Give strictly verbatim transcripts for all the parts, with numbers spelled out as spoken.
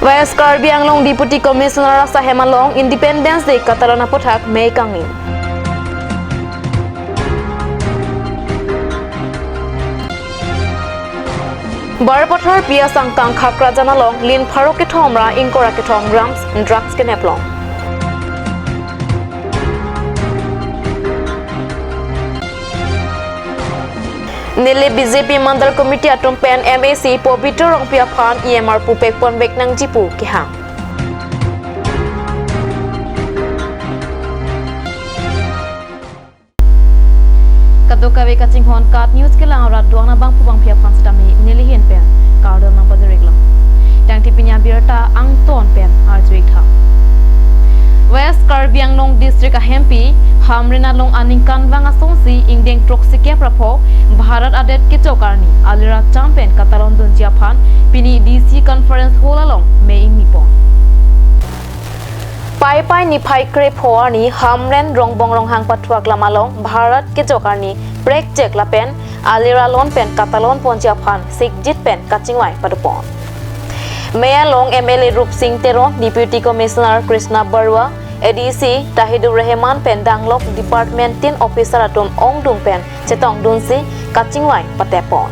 West Karbi Anglong Deputy Commissioner asahem along Independence Day katalon aputhak mei kangni. Barpathar P A Sangkang Khakrajan along lin pharo kethom ra ingkoi ra kethom grams drugs keneplong. Neli B J P Mandal Committee atum pen M A C Pobitro Rongpi aphan E M R pupek ponvek nangji pu kehang. Kadokave kachinghon KAT News kelang arat do-an abangphu bangphi aphan sitame neli ahin pen kardom nangpajir-iklang. Tangte pini abirta angton pen arju-ik tha. West Karbi Anglong District ahempi Hamren along aningkanvang asonsi ingdeng throksi kep ra pho Bharat adet kejok arni alira cham pen katalon dunji aphan pini D C Conference Hall along mei ingni pon. Paipai niphai krepho arni Hamren Rongbong Ronghang pathuak lam along Bharat kejok arni prekjek lapen alira lon pen katalon ponji aphan sikjit pen kachingvai padopon. Mei along M L A Rupsing Teron, Deputy Commissioner Krishna Barua, A D C Tahidul Rahman pen danglok department tin officer atum ongdung pen chetongdunsi kachingvai patepon.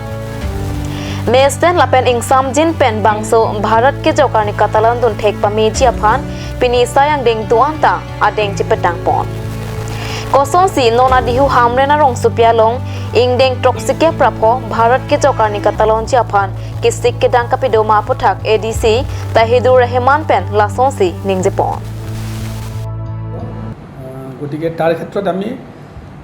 Mesen lapen ingsamjin pen bangso Bharat kejok arni katalon dun thek pameji aphan pini sai angdeng do-an ta adeng chepetangpon. Kosonsi non adihu Hamren arongsopi along ingdeng throksi kep ra pho Bharat kejok arni katalonji aphan kesik kedang kapidoma aputhak A D C Tahidul Rahman pen lasonsi ningjepon. আহ, গতিকে তাৰ ক্ষেত্ৰত আমি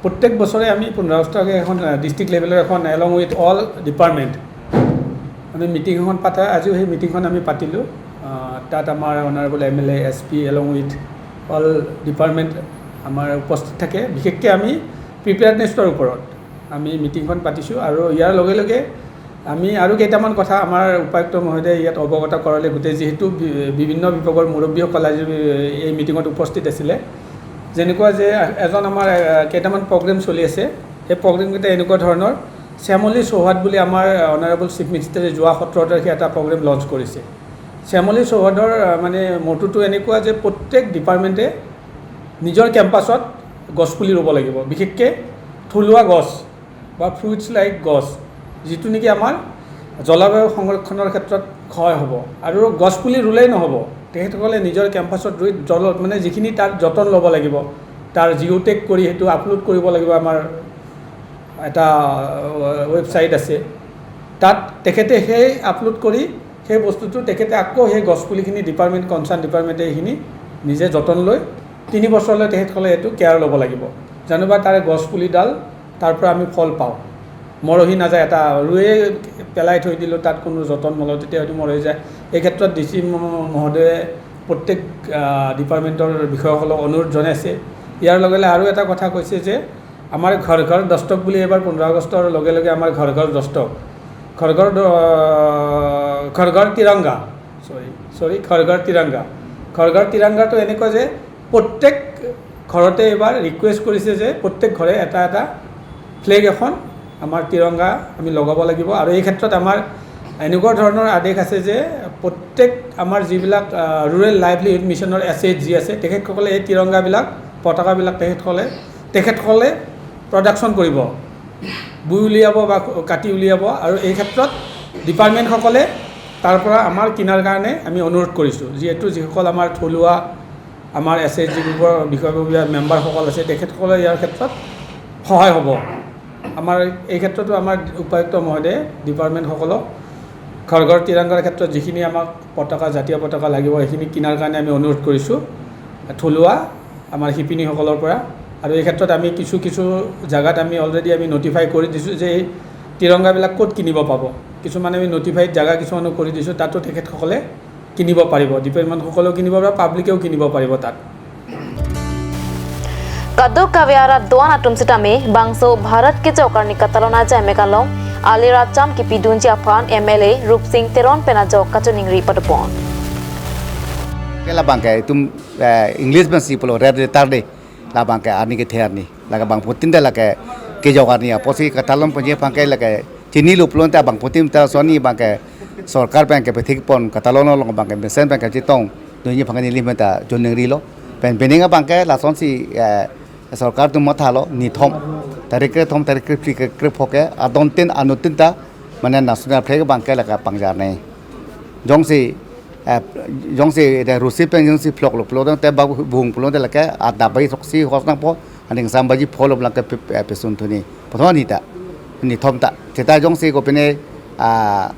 প্ৰত্যেক বছৰে আমি পোন্ধৰ আগষ্টকে এখন, আহ, ডিষ্ট্ৰিক্ট লেভেলৰ এখন along with all department আমি মিটিং এখন পাতা। আজিও সেই মিটিংখন আমি পাতিলোঁ। আহ, তাত আমাৰ honourable M L A, S P along with all department আমাৰ উপস্থিত থাকে। বিশেষকৈ আমি প্ৰিপেয়াৰ্ডনেছৰ ওপৰত আমি মিটিংখন পাতিছোঁ আৰু ইয়াৰ লগে লগে আমি আৰু কেইটামান কথা আমাৰ উপায়ুক্ত মহোদয়ে ইয়াত অৱগত কৰালে, গোটেই যিহেতু বি-, বিভিন্ন বিভাগৰ মুৰব্বীসকল আজি এই মিটিঙত উপস্থিত আছিলে। যেনেকুৱা যে এজন আমাৰ, আহ, কেইটামান প্ৰগ্ৰেম চলি আছে, সেই প্ৰগ্ৰেমকেইটা এনেকুৱা ধৰণৰ। শ্যামলী চৌহাদ বুলি আমাৰ অনাৰেবল চিফ মিনিষ্টাৰে যোৱা সোতৰ তাৰিখে এটা প্ৰগ্ৰেম লঞ্চ কৰিছে। শ্যামলী চৌহাদৰ, আহ, মানে মটোটো এনেকুৱা যে প্ৰত্যেক ডিপাৰ্টমেণ্টে নিজৰ কেম্পাছত গছপুলি ৰুব লাগিব, বিশেষকৈ থলুৱা গছ বা ফ্ৰুটছ লাইক গছ, যিটো নেকি আমাৰ জলবায়ু সংৰক্ষণৰ ক্ষেত্ৰত সহায় হ'ব। আৰু গছপুলি ৰুলেই নহ'ব, তেখেতসকলে নিজৰ কেম্পাছত ৰুই জল-, মানে যিখিনি তাৰ যতন ল'ব লাগিব, তাৰ জিঅ'টেগ কৰি সেইটো আপলোড কৰিব লাগিব। আমাৰ এটা, আহ, ৱেবছাইট আছে, তাত তেখেতে সেই আপলোড কৰি সেই বস্তুটো তেখেতে আকৌ সেই গছপুলিখিনি ডিপাৰ্টমেণ্ট, কনচাৰ্ণ ডিপাৰ্টমেণ্টে সেইখিনি নিজে যতন লৈ তিনি বছৰলৈ তেখেতসকলে এইটো কেয়াৰ ল'ব লাগিব, জানো বা তাৰে গছপুলিডাল তাৰ পৰা আমি ফল পাওঁ। মৰহি নাযায়, এটা ৰুয়ে পেলাই থৈ দিলোঁ, তাত কোনো যতন নলওঁ, তেতিয়া হয়তো মৰহি যায়। এই ক্ষেত্ৰত ডি চি ম-, মহোদয়ে প্ৰত্যেক, আহ, ডিপাৰ্টমেণ্টৰ বিষয়াসকলক অনুৰোধ জনাইছে। ইয়াৰ লগে লগে আৰু এটা কথা কৈছে যে আমাৰ ঘৰ ঘৰ দস্তক বুলি এইবাৰ পোন্ধৰ আগষ্টৰ লগে লগে আমাৰ ঘৰ ঘৰ দস্তক, ঘৰ ঘৰ দ-, ঘৰ ঘৰ তিৰংগা, চৰি, চৰি, ঘৰ ঘৰ তিৰংগা। ঘৰ ঘৰ তিৰংগাটো এনেকুৱা যে প্ৰত্যেক ঘৰতে এইবাৰ ৰিকুৱেষ্ট কৰিছে যে প্ৰত্যেক ঘৰে এটা এটা ফ্লেগ এখন, আমাৰ তিৰংগা আমি লগাব লাগিব। আৰু এই ক্ষেত্ৰত আমাৰ এনেকুৱা ধৰণৰ আদেশ আছে যে প্ৰত্যেক আমাৰ যিবিলাক, আহ, ৰুৰেল লাইভলিহুড মিছনৰ এছ এইচ জি আছে, তেখেতসকলে এই তিৰংগাবিলাক, পতাকাবিলাক তেখেতসকলে, তেখেতসকলে প্ৰডাকশ্যন কৰিব, বুই উলিয়াব বা কাটি উলিয়াব। আৰু এই ক্ষেত্ৰত ডিপাৰ্টমেণ্টসকলে তাৰ পৰা আমাৰ কিনাৰ কাৰণে আমি অনুৰোধ কৰিছোঁ, যিহেতু যিসকল আমাৰ থলুৱা আমাৰ এছ এইচ জি গ্ৰুপৰ বিষয়ববীয়া মেম্বাৰসকল আছে, তেখেতসকলে ইয়াৰ ক্ষেত্ৰত সহায় হ'ব। আমাৰ এই ক্ষেত্ৰতো আমাৰ উপায়ুক্ত মহোদয়ে ডিপাৰ্টমেণ্টসকলক ঘৰ ঘৰ তিৰংগাৰ ক্ষেত্ৰত যিখিনি আমাক পতাকা, জাতীয় পতাকা লাগিব, সেইখিনি কিনাৰ কাৰণে আমি অনুৰোধ কৰিছোঁ থলুৱা আমাৰ শিপিনীসকলৰ পৰা। আৰু এই ক্ষেত্ৰত আমি কিছু কিছু জেগাত আমি অলৰেডি আমি নটিফাই কৰি দিছোঁ যে এই তিৰংগাবিলাক ক'ত কিনিব পাব। কিছুমানে আমি নটিফাইড জেগা কিছুমানো কৰি দিছোঁ, তাতো তেখেতসকলে কিনিব পাৰিব, ডিপাৰ্টমেণ্টসকলেও কিনিব পাৰিব, পাব্লিকেও কিনিব পাৰিব তাত। Kadokave arat do-an atum sitame bangso Bharat kejok arni katalon ajai mek along alira cham kipidunji aphan M L A Rupsing Teron pen ajok kachiningri padopon. Ke labang ke itum, eh, English pensi pulo Red Letter Day, labang ke arni kethe arni. Lake bangphutin ta lake kejok arni apotsi katalon ponji aphan ke lake chinilo pulote bangphutin ta soni bang ke Sorkar pen kepethik pon katalon along abangke mesen pen kachetong dunji aphan ke neli menta joning rilo. Pen pining abangke lasonsi, eh, sorkar atum mathalo nithom. Tarik krethom, tarik krephli, kre-, krepho ke adontin anutin ta mane national flag abangke lake pangjar nai. Jongsi, eh, jongsi de rusi pen jongsi phloklo phlotangte bak bung phlotangte lake adap bai throksi hos nangpo, aning sam baji pholo abangke pe-, pe-, pesun thuni. Prothom ni ta. Nithom ta. Seta jongsi kopine, ah,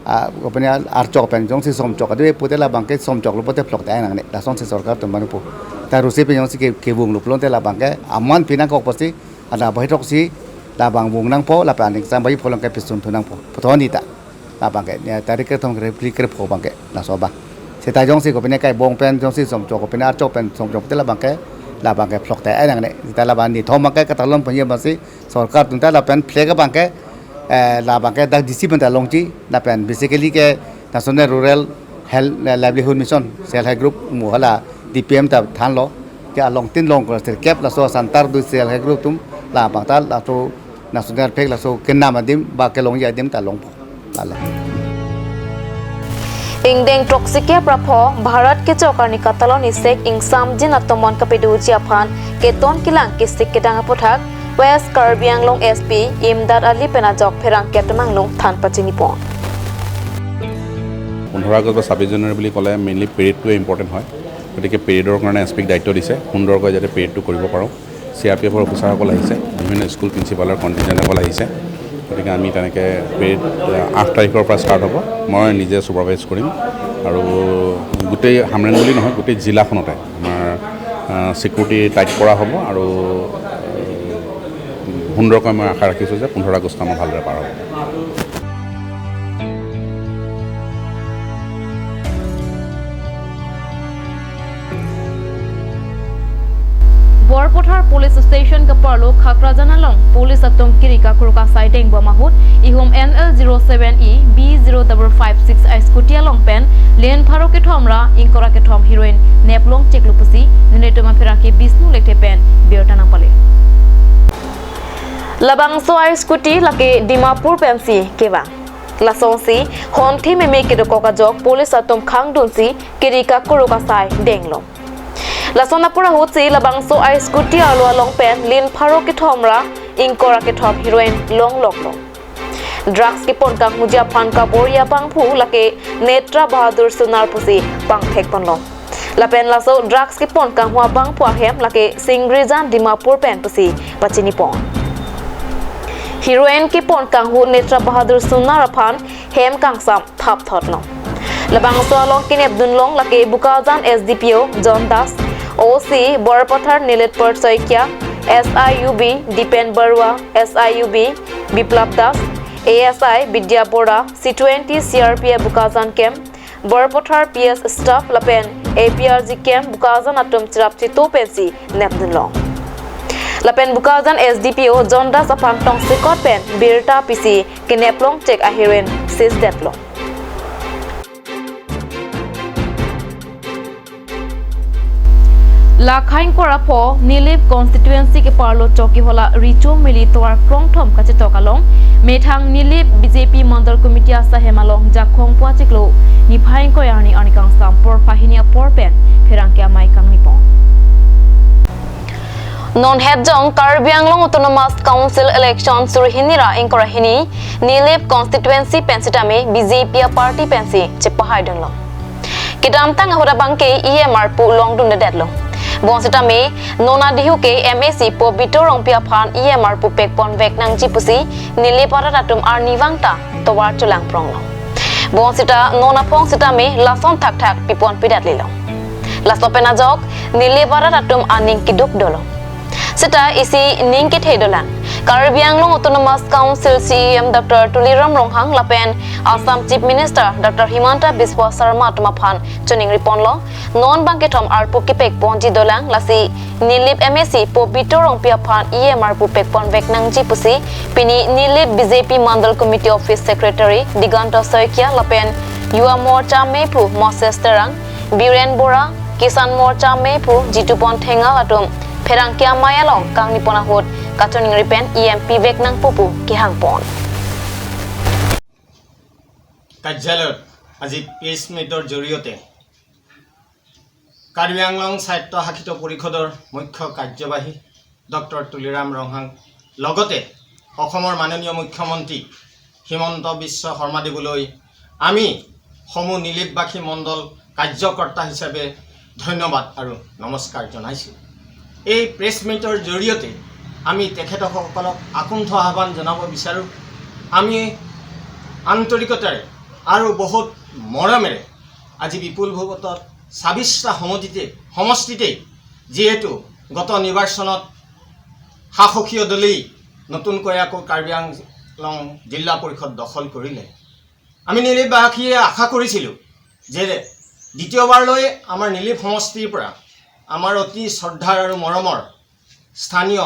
ah, kopine archok pen jongsi somchok adu pute labangke somchoklo pute phlokte nangne. Lasonsi sorkar atum mane pu. Ta rusi pen jongsi ke, kevunglo phlotangte labangke aman pinangkok pusi adap bai throksi labang vung nangpo, lapen aning sam baji pholo abangke pesun thu nangpo. Prothom ni ta. Labangke, ya, tarik krethom krephli krepho abangke, laso abang. Seta jongsi kopine kai bong pen, jongsi somchok kopine archok pen, somchok pute labangke, labangke phlokte nangne. Seta labang nithom abangke katalon ponji abangsi, sorkar atum ta lapen flag abangke, eh, labangke dak D C pen ta longji, lapen basically ke National Rural Health, eh, Livelihood Mission, Self Help Group, mo hala D P M ta thanlo, ke alongtin long kro sirkep laso Santar du Self Help Group atum, labang ta laso national flag laso kenam adim ba kelongji adim ta longpo. Lalo. Ingdeng throksi kep ra pho Bharat kechok arni katalon isek ingsamjin atomon kapedoji aphan keton kelang kesik kedang aputhak West Karbi Anglong S P Imdad Ali pen ajok pherangke atum anglong than pachini pon. পোন্ধৰ আগষ্ট বা ছাব্বিছ জানুৱাৰী বুলি ক'লে মেইনলি পেৰেডটোৱে ইম্পৰ্টেণ্ট হয়। গতিকে পেৰেডৰ কাৰণে এছ পিক দায়িত্ব দিছে, সুন্দৰকৈ যাতে পেৰেডটো কৰিব পাৰোঁ। চি আৰ পি এফৰ অফিচাৰসকল আহিছে, বিভিন্ন স্কুল প্ৰিন্সিপালৰ কণ্টিনজেণ্টসকল আহিছে। গতিকে আমি তেনেকৈ পেৰেড, আহ, আঠ তাৰিখৰ পৰা ষ্টাৰ্ট হ'ব। মই নিজে ছুপাৰভাইজ কৰিম আৰু গোটেই হামৰেণ বুলি নহয়, গোটেই জিলাখনতে আমাৰ, আহ, ছিকিউৰিটি টাইট কৰা হ'ব আৰু, আহ, সুন্দৰকৈ মই আশা ৰাখিছোঁ যে পোন্ধৰ আগষ্ট আমাৰ ভালদৰে পাৰ হ'ব। Borpathar Police Station keparlo Khakrajan along police atum kiri kakuruk asai deng bom ahut ihum N L zero seven E B zero double five six I scooty along pen lane pharo kethom ra ingkoi ra kethom heroin neplong cheklo pusi nelitum apherangke Bisnu Lekthe pen birta nangpale. Labangso I scooty lake Dimapur pensi kevang. Lasonsi honthi meme kedokok ajok police atum khangdunsi kiri kakuruk asai denglo. Lason apor ahutsi labangso I scooty arlo along pen lane pharo kethom ra ingkoi ra kethom heroin longloklo. Drugs kepon kanghuji aphan kabor-i abangphu lake Netra Bahadur Sunar pusi pangthek ponlo. Lapen laso drugs kepon kanghu abangphu ahem lake Singrijan Dimapur pen pusi pachini pon. Heroin kepon kanghu Netra Bahadur Sunar aphan hem kangsam thapthotlo. Labangso along kenepdunlong lake Bokajan S D P O John Das, O C Borpathar Nilitpur Saikia, S I U B Dipen Barua, S I U B Biplab Das, A S I Bidya Bora, C twenty C R P F Bokajan Camp, Borpathar P S staff lapen A P R G camp Bokajan atum cherap chetu pensi nepdunlong. Lapen Bokajan S D P O John Das aphan tongsekot pen birta pisi keneplong chek aheroin seize detlo. Lakhaing kora pho Nilip constituency keparlo Chokihola Richo Mili tovar krongthom kachetok along methang Nilip B J P Mandal Committee asahem along Jakhong pu achiklo niphai ingkoi arni arni kangsam porphai hini apor pen pherangke amei kangni pon. Non hetjong Karbi Anglong Autonomous Council election suri hini ra ingkoi ra hini Nilip constituency pen sitame B J P aparty pensi chepahaidunlo. Kedamtang ahut abangke E M arpu longdundedetlo. Bonsitame non adihu ke M A C Pobitro Rongpi aphan E M arpu pekponvek nangji pusi Nilip arat atum arnivang ta tovar chelangpronglo. Bonsita non aphong sitame lason thakthak piponpedetlo. Laso pen ajok Nilip arat atum aning keduk dolo. Seta isi ning kethe dolang. Karbi Anglong Autonomous Council C E M Doctor Tuliram Ronghang lapen Assam Chief Minister Doctor Himanta Biswa Sarma atum aphan choningri ponlo. Non bangkethom arpu kepekponji dolang, lasi Nilip M A C Pobitro Rongpi aphan E M arpu pekponvek nangji pusi pini Nilip B J P Mandal Committee Office Secretary Diganta Saikia lapen Yuva Morcha mephu Moses Terang, Biren Bora, Kisan Morcha mephu Jitupon Thengal atum pherangke amei along kangni pon ahut kachoningri pen E M pivek nangpo pu kehang pon. কাৰ্যালয়ত আজি প্ৰেছ মিটৰ জৰিয়তে কাৰ্বি আংলং স্বায়ত্তশাসিত পৰিষদৰ মুখ্য কাৰ্যবাহী ডক্টৰ তুলিৰাম ৰংহাং, লগতে অসমৰ মাননীয় মুখ্যমন্ত্ৰী হিমন্ত বিশ্ব শৰ্মাদেৱলৈ আমি সমূহ নিলিপবাসী মণ্ডল কাৰ্যকৰ্তা হিচাপে ধন্যবাদ আৰু নমস্কাৰ জনাইছোঁ। এই প্ৰেছ মিটৰ জৰিয়তে আমি তেখেতসকলক আকুণ্ঠ আহ্বান জনাব বিচাৰোঁ। আমি আন্তৰিকতাৰে আৰু বহুত মৰমেৰে আজি বিপুল ভোটত ছাব্বিছটা সমষ্টিতে, সমষ্টিতেই যিহেতু গত নিৰ্বাচনত শাসকীয় দলেই নতুনকৈ আকৌ কাৰ্বি আংলং জিলা পৰিষদ দখল কৰিলে, আমি নিলিপবাসীয়ে আশা কৰিছিলোঁ যে দ্বিতীয়বাৰলৈ আমাৰ নিলিপ সমষ্টিৰ পৰা আমাৰ অতি শ্ৰদ্ধাৰ আৰু মৰমৰ স্থানীয়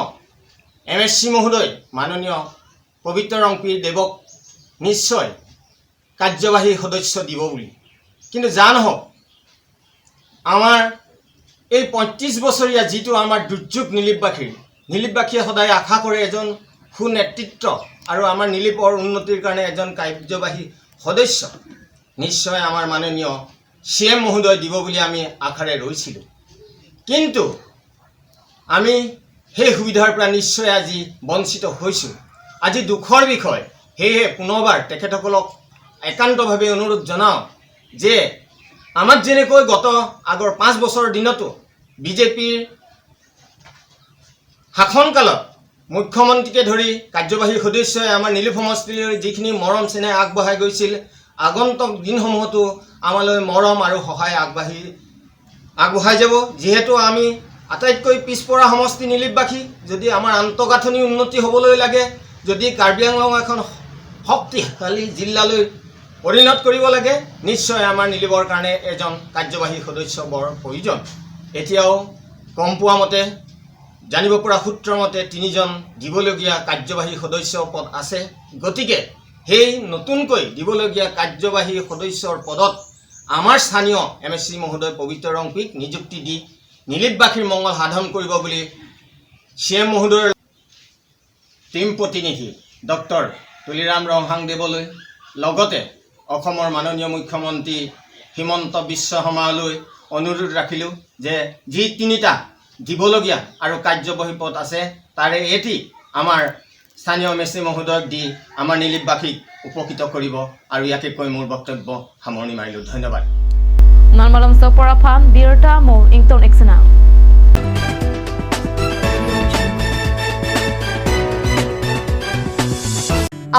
এম এছ চি মহোদয় মাননীয় পবিত্ৰ ৰংপি দেৱক নিশ্চয় কাৰ্যবাহী সদস্য দিব বুলি। কিন্তু যা নহওক, আমাৰ এই পঁয়ত্ৰিশ বছৰীয়া যিটো আমাৰ দুৰ্যোগ নিলিপবাসীৰ, নিলিপবাসীয়ে সদায় আশা কৰে এজন সুনেতৃত্ব আৰু আমাৰ নিলিপৰ উন্নতিৰ কাৰণে এজন কাৰ্যবাহী সদস্য নিশ্চয় আমাৰ মাননীয় চি এম মহোদয় দিব বুলি আমি আশাৰে ৰৈছিলোঁ। কিন্তু আমি সেই সুবিধাৰ পৰা নিশ্চয় আজি বঞ্চিত হৈছোঁ। আজি দুখৰ বিষয়। সেয়েহে পুনৰবাৰ তেখেতসকলক একান্তভাৱে অনুৰোধ জনাওঁ যে আমাক যেনেকৈ গত আগৰ পাঁচ বছৰৰ দিনতো বিজেপিৰ শাসনকালত মুখ্যমন্ত্ৰীকে ধৰি কাৰ্যবাহী সদস্যই আমাৰ নিলিপ সমষ্টিলৈ যিখিনি মৰম চেনেহ আগবঢ়াই গৈছিল, আগন্তুক দিনসমূহতো আমালৈ মৰম আৰু সহায় আগবাঢ়ি আগবঢ়াই যাব। যিহেতু আমি আটাইতকৈ পিছপৰা সমষ্টি নিলিপবাসী, যদি আমাৰ আন্তঃগাঁথনি উন্নতি হ'বলৈ লাগে, যদি কাৰ্বি আংলং এখন শক্তিশালী জিলালৈ পৰিণত কৰিব লাগে, নিশ্চয় আমাৰ নিলিপৰ কাৰণে এজন কাৰ্যবাহী সদস্য বৰ প্ৰয়োজন। এতিয়াও গম পোৱা মতে, জানিব পৰা সূত্ৰ মতে তিনিজন দিবলগীয়া কাৰ্যবাহী সদস্য পদ আছে। গতিকে সেই নতুনকৈ দিবলগীয়া কাৰ্যবাহী সদস্যৰ পদত আমাৰ স্থানীয় এম এছ চি মহোদয় পবিত্ৰ ৰংপিক নিযুক্তি দি নিলিপবাসীৰ মংগল সাধন কৰিব বুলি চি এম মহোদয়ৰ টিম প্ৰতিনিধি ডক্টৰ তুলিৰাম ৰংহাং দেৱলৈ লগতে অসমৰ মাননীয় মুখ্যমন্ত্ৰী হিমন্ত বিশ্ব শৰ্মালৈ অনুৰোধ ৰাখিলোঁ যে যি তিনিটা দিবলগীয়া আৰু কাৰ্যবাহী পদ আছে, তাৰে এটি আমাৰ স্থানীয় এম এছ চি মহোদয়ক দি আমাৰ নিলিপবাসীক উপকৃত কৰিব। আৰু ইয়াকে কৈ মোৰ বক্তব্য সামৰণি মাৰিলোঁ। ধন্যবাদ। Non malom so por aphan birta mo ington eksena.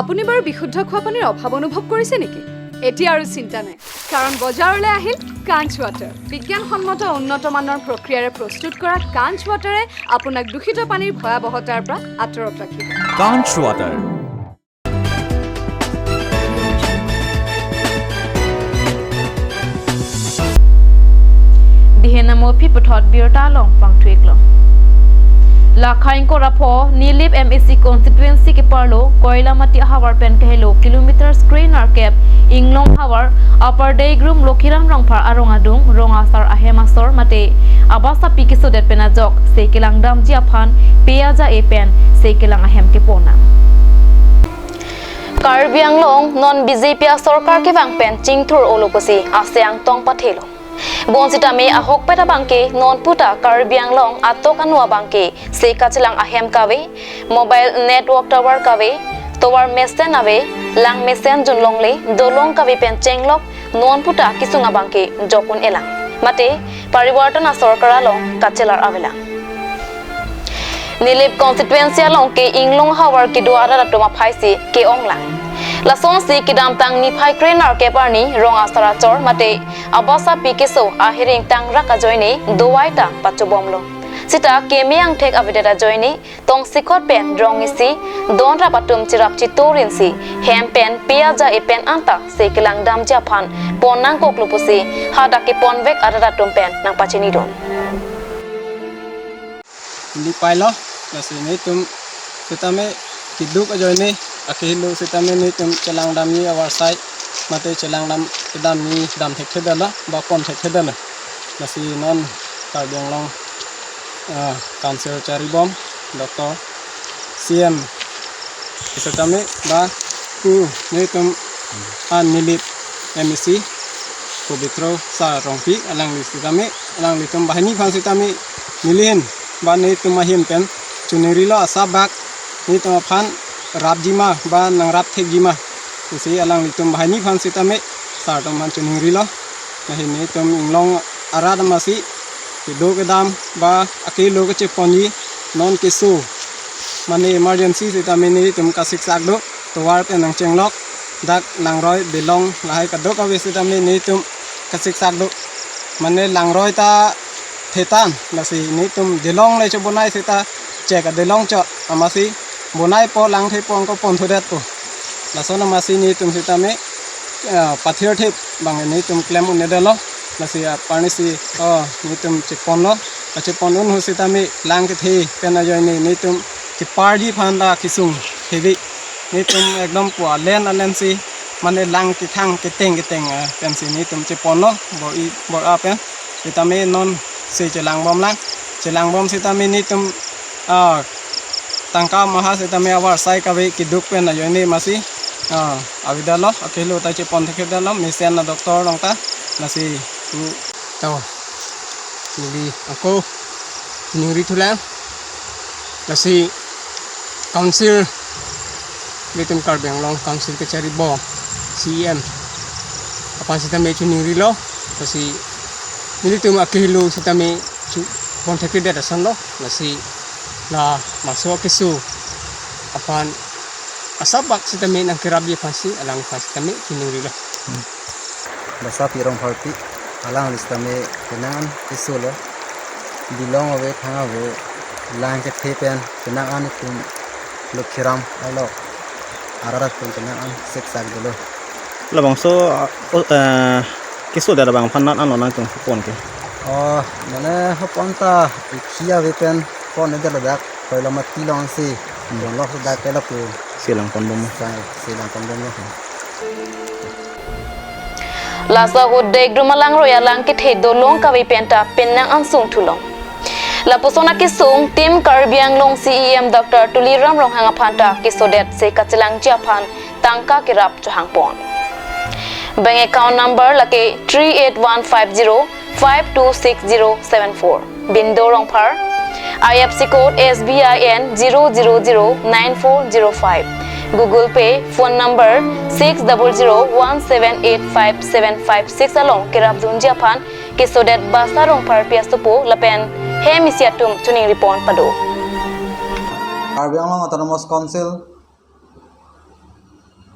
আপুনি বাৰু বিশুদ্ধ খোৱা পানীৰ অভাৱ অনুভৱ কৰিছে নেকি? এতিয়া আৰু চিন্তা নাই, কাৰণ বজাৰলৈ আহিল কাঞ্চ ৱাটাৰ। বিজ্ঞানসন্মত উন্নত মানৰ প্ৰক্ৰিয়াৰে প্ৰস্তুত কৰা কাঞ্চ ৱাটাৰে আপোনাক দূষিত পানীৰ ভয়াৱহতাৰ পৰা আঁতৰত ৰাখিব। Kanch Water. Dihen amo phi puthot birta along pangthu-ik lo. Lakha ingkoi ra pho Nilip M A C constituency keparlo Koilamati ahavar pen kehelo kilometer kre-nerkep Inglong havar Upper Deigrum Lokhiram Rongphar arong adung rong asar ahem asor mate abasapi kesodet pen ajok se kelang damji aphan peya ja-e pen se kelang ahem kepon nang. Karbi Anglong non B J P asorkar kevang pen chingthur-olo pusi ase angtong pathelo. Bonsitame ahokpet abangke non puta Karbi Anglong atok anu abangke se kachelang ahem kave, mobile network tower kave, tovar mesen ave, lang mesen junlongle, dolong kave pen chenglok, non puta kesung abangke jokun elang. Mate parivartan asorkar along kachelar avelang. Nilip constituency along ke Inglong havar kedo arat atum aphaisi ke-onglang. Lasonsi kedamtang niphai kre-nerkep arni rong asar achor mate abasapi keso ahiring tangrak ajoine dovai ta pachobomlo. Sita keme angthek avedet ajoine tongsikhot pen rong isi don rap atum cherap chetorinsi hem pen peya ja-e pen anta se kelang damji aphan pon nangkoklo pusi hadak keponvek arat atum pen nangpachinidun. Neli pailo, lasi netum setame keduk ajoine akehelo setame netum chelang damji avarsai mate chelang dam kedamji dam thekthedetlo ba pon thekthedetlo. Lasi non Karbi Anglong, ah, Council charibom Doctor C M setame ba ku netum an Nilip M A C Pobitro Sar Rongpi, alangli sitame, alanglitum banghini aphan sitame nelihin ba netum ahin pen chiningrilo, asap bak netum aphan rapji ma ba nangrap thekji ma pusi alanglitum banghini aphan sitame sar atum aphan chiningrilo. Lahin netum inglong arat amatsi kedo kedam ba akehelo kecheponji, non keso mane emergency sitame netum kasiksak do, tovar pen nangchenglok, dak langroi belong lahai kadokave sitame netum kasiksak do. Mane langroi ta thetan, lasi netum delong le chobonai seta chek adelong chot amatsi bonaipo, lang thepo, angko ponthudet po. Lason amatsi netum sitame, ah, pathir thip bang netum klem un-edetlo. Lasi aparni si, oh, netum cheponlo. Kachepon un ahut sitame lang kethe pen ajoine netum keparji aphan ta kesung hevek. Netum ekdom pu alen alen si mane lang kethang keteng keteng, ah, pensi netum cheponlo, bor-i bor-a pen. Sitame non si chelangbomlang. Chelangbom sitame netum, ah, tangka maha sitame avarsai kave keduk pen ajoine amatsi, ah, avedetlo, akehelo ta chepon thekthedetlo, mesen a-doctor along ta, lasi tu. To, neli ako chiningri thulang. Lasi council, netum Karbi Anglong Council kachari bom, C E M aphan sitame chiningrilo. Lasi nelitum akehelo sitame chepon thekthedet asonlo. Lasi la maso keso aphan asap bak sitame nangkerapji aphansi alangphan sitame chiningrilo. Basa Pi Rongpharpi, alangli sitame penang an keso lo. Belong ave, thang ave, lang kethe pen penang an netum Lokhiram arlo arat atum penang an siksak dolo. Labangso, ah, o, eh, kesodet abang aphan nat anlo nangtum pon ke? Oh, mane hopon ta ikhi ave pen pon-edetlo, dak koilo mati alongsi. Bonlo dak kelo pu. Silang ponbom. Sai, silang ponbomlo. Laso ahut degdrum alangroi alang kethe dolong kave pen ta penang an sung thulong. Lapuson akesung Team Karbi Anglong C E M Doctor Tuliram Ronghang aphan ta kesodet si kachelangji aphan tangka kerap chohangpon. Bank account number lake three eight one five zero five two six zero seven four. Bindo Rongphar. I F S C code S B I N zero zero zero nine four zero five. Google Pay, phone number six double zero one seven eight five seven five six along kerapdunji aphan kesodet Basa Rongpharpi asopo lapen hem isi atum chiningripon pado. Karbi Anglong Autonomous Council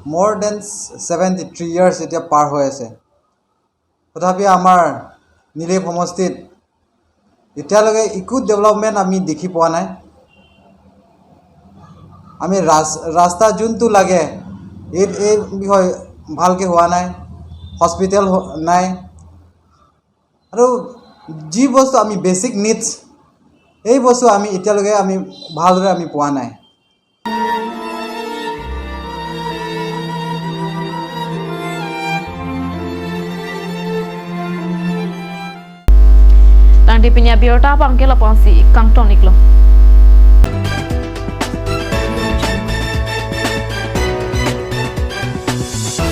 more than seventy three years এতিয়া পাৰ হৈ আছে। তথাপি আমাৰ নিলেপ সমষ্টিত এতিয়ালৈকে একো ডেভেলপমেণ্ট আমি দেখি পোৱা নাই। আমি ৰাস-, ৰাস্তা যোনটো লাগে, এই, এই বিষয়ে ভালকৈ হোৱা নাই, হস্পিটেল হ-, নাই। আৰু যি বস্তু আমি বেচিক নিডছ, এই বস্তু আমি এতিয়ালৈকে আমি ভালদৰে আমি পোৱা নাই। Tangte pini abirta abangke lapu-ansi kangton-iklo.